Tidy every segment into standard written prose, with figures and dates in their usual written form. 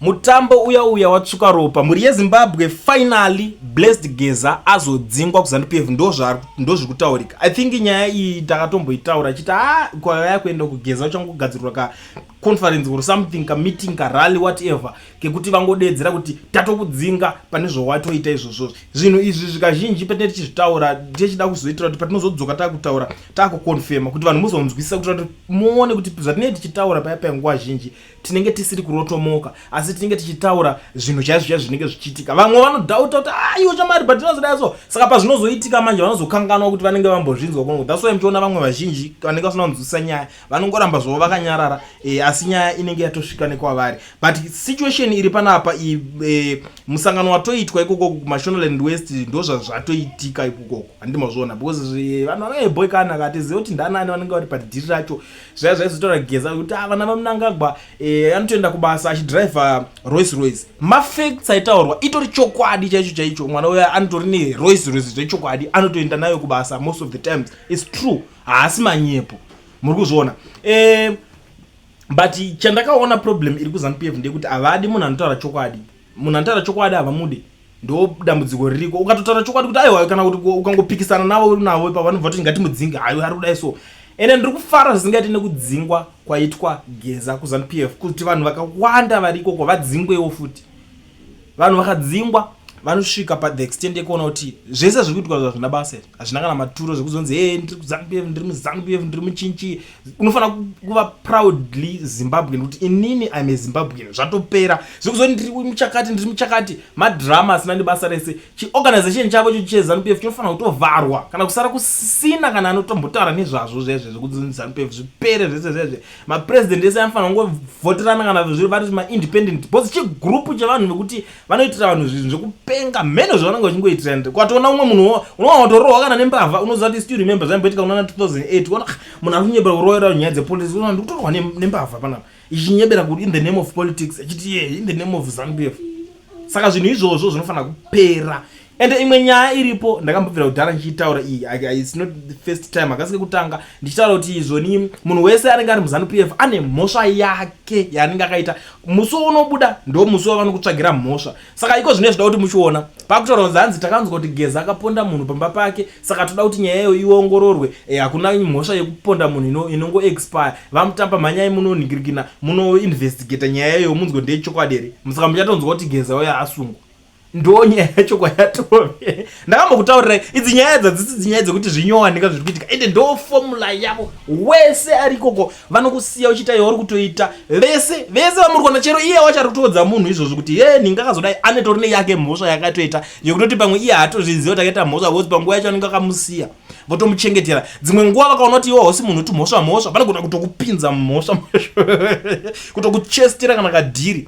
Mutambo uya uya watsvuka ropa. Mhuri yeZimbabwe, finally Blessed Geza azodzingwa kuZanu PF, ndozviri kutaurika. I think nyaya iyi takatomboitaura chiti ah, kwaya kuenda kuGeza uchangogadzirwa ka conference or something, ka meeting, ka rally, whatever, kekuti vangodeedzera kuti tatokudzinga pane zvawatoita izvozvo. Zvinhu izvi zvikazhinji patinenge tichizvitaura tichida kuzoitira kuti patinozodzoka takutaura takuconfirma kuti vanhu muzonzwisisa, kuti muone kuti zvatinenge tichitaura paya paya nguva zhinji tinenge tisiri kurotomoka, asi tinenge tichitaura zvinhu chaizvo chaizvo zvinenge zvichiitika. Vamwe vanodhauta kuti aiwo ah, chamari, but tinozodai so. Saka pazvinozoitika manje vanozokanganwa kuti vanenge vambozvinzwa kuno. That's why muchiona vamwe vazhinji vanenge vasina kunzwisisa nyaya vanongoramba zvavo vakanyarara, asi nyaya inenge yatosvika nekwavari. But situation iri panapa, musangano watoitwa ikoko kuMashonaland West, ndo zvazvatoitika ikokoko, handiti mazviona? Because vanhu vanoeboikana katiziva kuti ndanani vanenge vari padhiri racho. Zvaya zvaizotaura Geza kuti ah, vana vaMnangagwa, anotoenda kubasa achidhiraivha Rolls Royce. Mafacts aitaurwa itori chokwadi chaicho chaicho. Mwana uya anotori neRolls Royce zvechokwadi, anotoenda nayo kubasa most of the times. It's true, haasi manyepo, muri kuzviona? But chandakaona, problem iri kuZanu PF ndeyekuti havadi munhu anotaura chokwadi. Munhu anotaura chokwadi havamude, ndo dambudziko ririko. Ukatotaura chokwadi kuti aiwa, kana kuti ukangopikisana navo navo ipa, vanobva kuti ngatimudzinge, hayo ari kudai. So ende ndiri kufara zvisingaiti nekudzingwa kwaitwa Geza kuZanu PF, kuti vanhu vakawanda vari ikoko vadzingwewo futi. Vanhu vakadzingwa vanosvika pathe extent yekuona kuti zvese zviri kuitwa zvazvina basa izvi, hazvina kana maturo, zvekuzonzi e ndiri kuZanu PF, ndiri muZanu PF, ndiri muchinchi. Unofanira kuva proudly Zimbabwean, kuti inini I'm a Zimbabwean, zvatopera. Zvekuzoti ndiri muchakati, ndiri muchakati, madrama asina nebasa rese. Chiorganization chavo icho cheZanu PF chinofanira kutovharwa kana kusara kusina kana anotombotaura nezvazvo. Zvezve zvekuti ZANU PF zvipere zvese zvezve, mapresident ese anofanira kungovhoterana kana zviri vari maindependent, because chigroup chevanhu vekuti vanoitira vanhu zvinhu zvekupenga, mheno zvavanenge vachingoitira. Ndi kwatoona umwe munhu unowana kutorohwa kana nembavha. Unoziva kuti, still remember zvaimboitika kunana 2008, ona ah, munhu ari kunyebera kurohera nyaya dzepolitics, unoona ndikutorwa nembavha panapa ichinyebera kuti in the name of politics, achiti ye in the name of ZANU PF. Saka zvinhu izvozvo zvinofanira kupera. Ende imwe nyaya iripo, ndakambobvira kudhara ndichiitaura iyi, it's not the first time, hakasi kekutanga ndichitaura kuti izvoni munhu wese anenge ari muZANU PF ane mhosva yake yaanenge akaita. Musi unobuda ndo musi wavanokutsvagira mhosva. Saka iko zvine zvida kuti muchiona pakutaura kunzi hanzi takanzwa kuti Geza akaponda munhu pamba pake, saka toda kuti nyaya iyoyo iongororwe. Hakuna mhosva yekuponda munhu inongoexpire. Vamutamba, mhanyai munonhingirikina, munoinvestigata nyaya iyoyo, munzwe ndeyechokwadi here. Saka muchatonzwa kuti Geza uya asungwa, ndo nyaya yacho kwayatove. Ndakambokutaurirai, idzi nyaya dzadzisi dzinyaya dzekuti zvinyowanika zviri kuitika, ende ndo formula yavo. Wese ari ikoko vanokusiya uchiita yauri kutoita. Vese vese vamuri kuona, chero iye wacho ari kutoudza munhu izvozvo kuti ye ninga akazodai, anetori neyake mhosva yakatoita, yekutoti pamwe iye haatozviziva kuti akaita mhosva, because panguva yacho anenge akamusiya, votomuchengetera. Dzimwe nguva vakaona kuti iwe hausi munhu kuti mhosva mhosva, vanogona kutokupinza mhosva, kutokuchestera kana kadhiri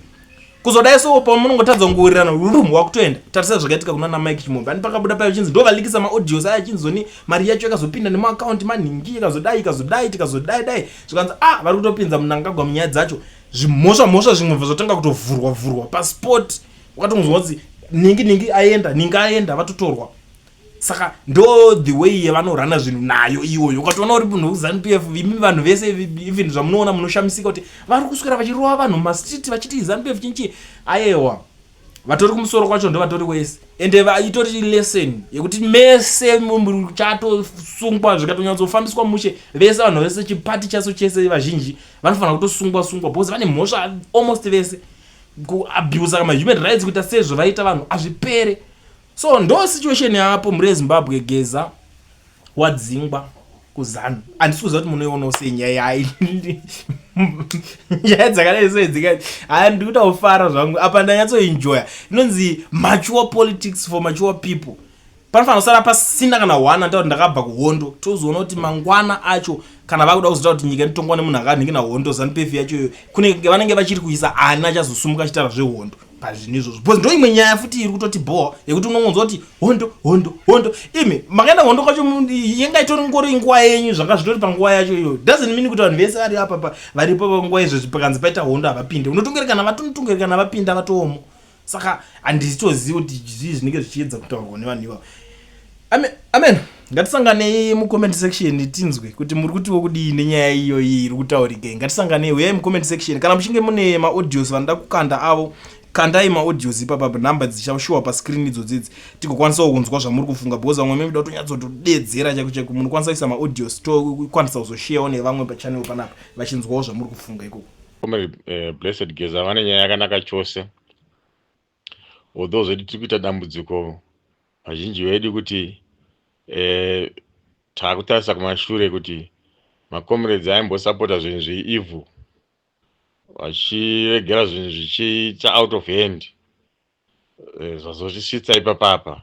kuzodai. So pamunongotadza kungowirirana, rum, wakutoenda. Tarisa zvakaitika kuna naMike Chimombe ani, pakabuda payo chinzi ndo valikisa maaudios aya, chinzoni mari yacho yakazopinda nemuakaunti manhingi, ikazodai, ikazodai, tikazodai dai, zvikanzi a ah, vari kutopinza Munangagwa munyaya dzacho. Zvimhosva mhosva zvimwe bva zvatanga kutovhurwa vhurwa pasport, wakatonzwa kuti ningi ningi aenda, ningi aenda, vatotorwa. Saka ndo the way yavanorana zvinhu nayo iyoyo. Ukatoona uri munhu wekuZANU PF, imi vanhu vese, even zvamunoona munoshamisika kuti vari kuswera vachirova vanhu mumastreet vachiti ZANU PF chinchi. Ayewa, vatori kumusoro kwacho ndo vatori wese. Ende itori lesson yekuti mese chatosungwa, zvikatonyatsofambiswa mushe, vese vanhu vese, chipati chaso chese, vazhinji vanofanira kutosungwa sungwa because vane mhosva almost vese. Kuabusa kama human rights, kuita sezvo vaita vanhu, hazvipere. So ndo situation yapo mhuri yeZimbabwe. Geza wadzingwa kuZANU. Handisi kuziva kuti munoionawo sei nyaya yayi, nyaya dzakadai sei dzika. Haya, ndiri kuita kufara zvangu apa, ndanyatsoenjoya. Inonzi mature politics for mature people. Panofanira kusara pasina kana one antaura kuti ndakabva kuhondo. Tozoona kuti mangwana acho kana vakuda kuzotaura kuti nyika inotongwa nemunhu akanhingi nahondo, ZANU PF yacho iyoyo kune vanenge vachiri kuisa ani achazosumuka achitaura zvehondo pazvinhu izvozvo? Because ndo imwe nyaya futi iri kutoti bhowa, yekuti unongonzwa kuti hondo, hondo, hondo. Imi makaenda hondo kwacho yenga itori ngori nguva yenyu, zvanga zvitori panguva yacho iyoyo. Doesn't mean kuti vanhu vese vari apa varipo panguva izvozvi pakanzi paita hondo havapinde. Unotongerekana vatonotongerekana vapinda, vatoomo. Saka handitozivi kuti zvii zvinenge zvichiedza kutaurwa nevanhu ivavo. Amen, amen. Ngatisanganei mucomment section tinzwe kuti muri kutiwo kudii nenyaya iyoyi iri kutaurika. Ngatisanganei, uyai mucomment section. Kana muchinge mune maaudios vanoda kukanda avo, kandai maaudios ipapa, nhamba dzichashuwa pascreen idzodzidzi, tigokwanisawo kunzwa zvamuri kufunga, because vamwe memuda kutonyatsotodedzera chaiko chaiko. Munokwanisa kuisa maaudios, tokwanisa kuzosharewo nevamwe pachannel panapa vachinzwawo zvamuri kufunga ikoko. Comrade Blessed Geza vane nyaya yakanaka chose, although zvedu tiri kuita dambudziko vazhinji vedu kuti taakutarisa kumashure kuti macomrades aimbosapota zvinhu zveevil, vachiregera zvinhu zvichiita out of hand, zvazotisvitsa ipapapa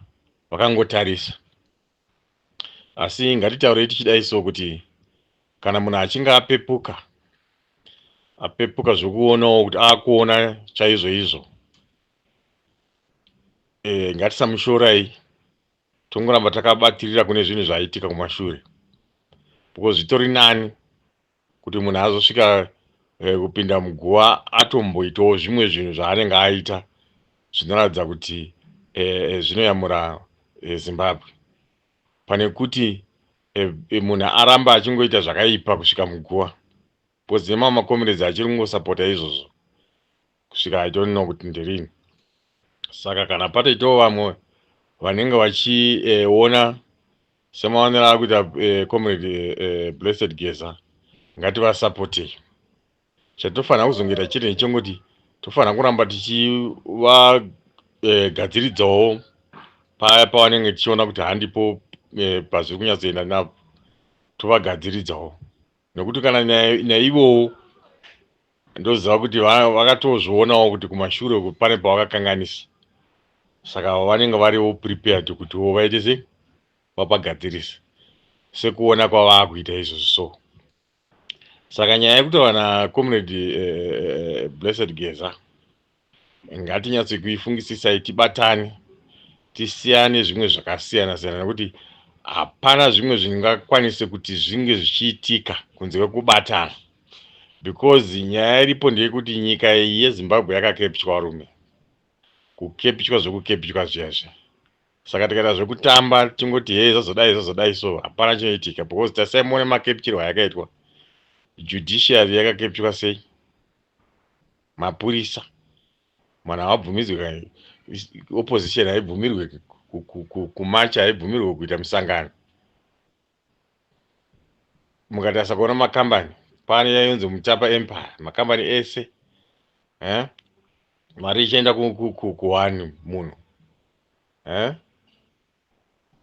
vakangotarisa. Asi ngatitaurei tichidai so kuti kana munhu achinge apepuka, apepuka zvokuonawo kuti aakuona chaizvo izvo, ngatisamushorai, tongoramba takabatirira kune zvinhu zvaitika kumashure, because zvitori nani kuti munhu azosvika kupinda muguva atomboitawo zvimwe zvinhu zvaanenge aita zvinoratidza kuti zvinoyamura Zimbabwe, pane kuti munhu aramba achingoita zvakaipa kusvika muguva, because nemamwe macomrades achiri kungosapota izvozvo kusvika, I don't know kuti nderini. Saka kana patoitawo vamwe vanenge vachiona semaonero ari kuita Comrade Blessed Geza, ngativasapotei. Chatofanira kuzongoita chete nechengoti tofanira kuramba tichivagadziridzawo paya pavanenge tichiona kuti handipo pazviri kunyatsoenda napo, tovagadziridzawo, nekuti kana naivowo ndoziva kuti vakatozvionawo kuti kumashure uku pane pavakakanganisa, saka vanenge variwo prepared kutiwo vaite sei, vapagadzirisa sekuona kwavaakuita izvozvo. So saka nyaya yekutaura naComrade Blessed Geza, ngatinyatse kuifungisisai, tibatane, tisiyane zvimwe zvakasiyana siyana, nekuti hapana zvimwe zvingakwanise kuti zvinge zvichiitika kunze kwekubatana, because nyaya iripo ndeyekuti nyika iyi yeZimbabwe yakakeptywa, varume, kukeptywa zvekukeptywa zviya zviya. Saka tikaita zvekutamba tingoti hei, zvazodai, zvazodai, so hapana chinoitika, because tasai muone makeptyirwo ayakaitwa. Judiciary yakakeptywa sei? Mapurisa, munhu havabvumidzwe, opposition haibvumirwe kumacha, haibvumirwe kuita musangano. Mukatarisa kuona makambani, pane yainzi Mutapa Empire, makambani ese, eh? Mari ichienda kuone munhu, eh?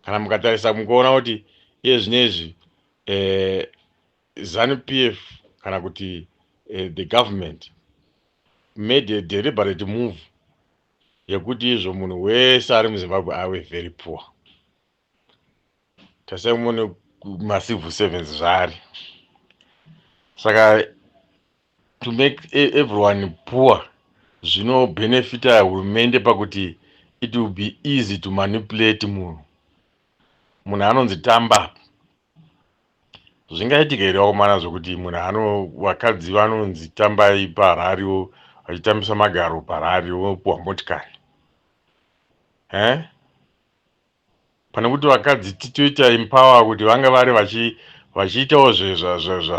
Kana mukatarisa mukaona kuti iye zvinezvi ZANU PF kana kuti the government made a deliberate move yekuti izvo munhu wese ari muZimbabwe ave very poor. Tasai muone macivil servants zvaari. Saka to make everyone poor zvinobhenefita hurumende pakuti it will be easy to manipulate munhu. Munhu anonzi tamba, zvingaitika here vakomana zvokuti munhu ano vakadzi vanonzi tambai parally, vachitambisa magaro parally, vopuhwa motikari, e Pane kuti vakadzi titoita empower kuti vange vari vachiitawo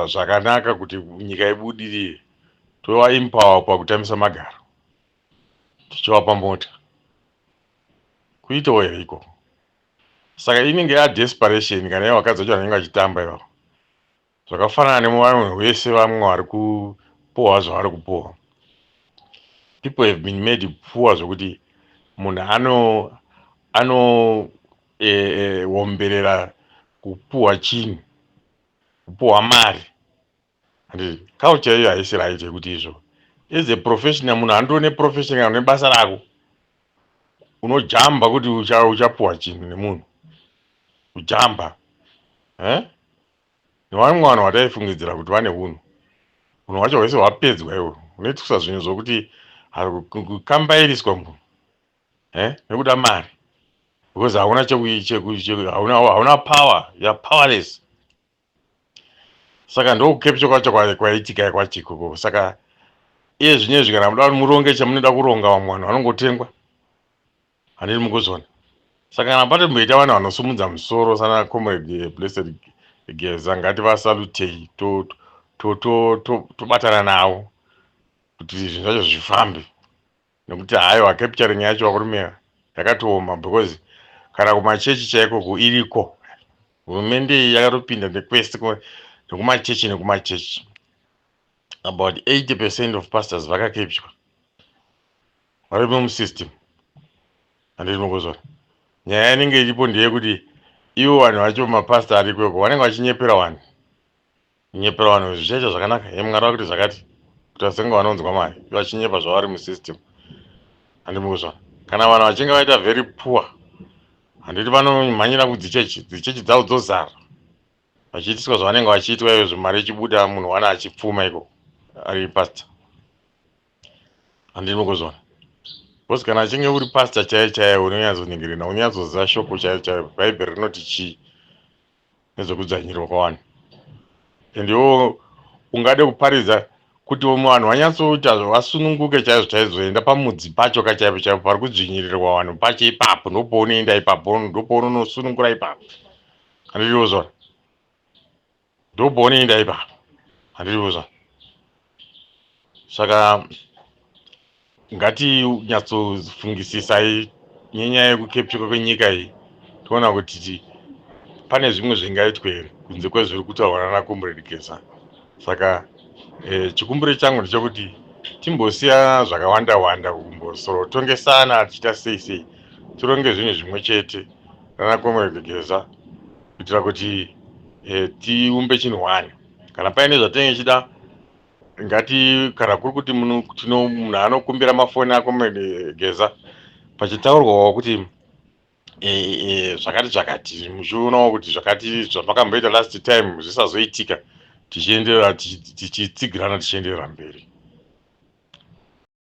zvakanaka kuti nyika ibudirire, tova empower pakutambisa magaro, tichivapa mota, kuitawo here ikoko? Saka inenge yadesperation kana ivo vakadzi vacho vanenge vachitamba ivavo. Zvakafanana nemuvamwe vese vamwe vari kupuhwa zvavari kupuhwa. People have been made poor zvokuti munhu ano ano kupuhwa chinhu, kupuhwa mari. Handiti culture iyo haisi right yekuti izvo as a professional, munhu andori neprofession kana nebasa rako, unojamba kuti uchapuhwa chinhu nemunhu, kujamba, eh? Nevamwe vanhu vataifungidzira kuti vane unhu, unhu hwacho hwese hwapedzwa. Iwo unoitiswa zvinhu zvokuti kukambairiswa munhu, eh? Nekuda mari, because hauna hauna power, you are powerless. Saka ndokukeptywa kwacho kwaitika kwachikoko. Saka iye zvinezvi kana muda kuti muronge chamunoda kuronga, vamwe vanhu vanongotengwa, handiti mukuzona? Saka kana patomboita vanhu vanosumudza musoro sana Comrade Blessed Geza, ngativasalutei, tobatana navo kuti zvinhu zvacho zvifambe, nekuti haiwa, capturing yacho vakurumira yakatooma, because kana kumachechi chaiko iriko. Hurumende iyi yakatopinda nekwese, nekumachechi nekumachechi. About 80% of pastors vakacapturwa, varimo musystem, handiti mukuzvona? Nyaya inenge iripo ndeyekuti ivo vanhu vacho, mapasta ariko iko, vanenge vachinyepera vanhu, kunyepera vanhu zvichaita zvakanaka, yemwari vakuti zvakati, kuti vasenge vanonzwa mari, vachinyepa zvavari musystem, handiti mukuzvona? Kana vanhu vachinge vaita very poor, handiti vanomhanyira kudzichechi, dzichechi dzavo dzozara, vachiitiswa zvavanenge vachiitwa izvozvo, mari ichibuda, munhu wana achipfuma iko ari pastor, handiti mukuzvona? Because kana achinge uri pastor chaiyo chaiyo, unonyatsoningirina, unonyatsoziva shoko chaiyo chaiyo, Bhaibheri rinoti chii nezvekudzvanyirwa kwavanhu. And iwo ungade kuparidza kuti vanhu vanyatsoita vasununguke chaizvo chaizvo, enda pamudzi pacho kachaipo chaipo pari kudzvinyirirwa vanhu pacho ipapo, ndopaunoenda ipapo, ndopaunonosunungura ipapo, handiriwo zvona? Ndopaunoenda ipapo, handiriwo zvona? Saka ngatinyatsofungisisai nenyaya yekucapturwa kwenyika iyi, toona kuti pane zvimwe zvingaitwe here kunze kwezviri kutaurwa nana Comrade Geza. Saka chikumbiro changu ndechekuti timbosiya zvakawanda wanda, kumbosorotongesana tichiita sei sei, tironge zvinhu zvimwe chete nana Comrade Geza kuitira kuti tiumbe chinhu one. Kana paine zvatinenge tichida, ngati kana kuri kuti munhu anokumbira mafoni aComrade Geza, pachitaurwawo kuti zvakati zvakati, muchionawo kuti zvakati zvamakamboita last time zvisazoitika, tichienderera, tichitsigirana, tichienderera mberi.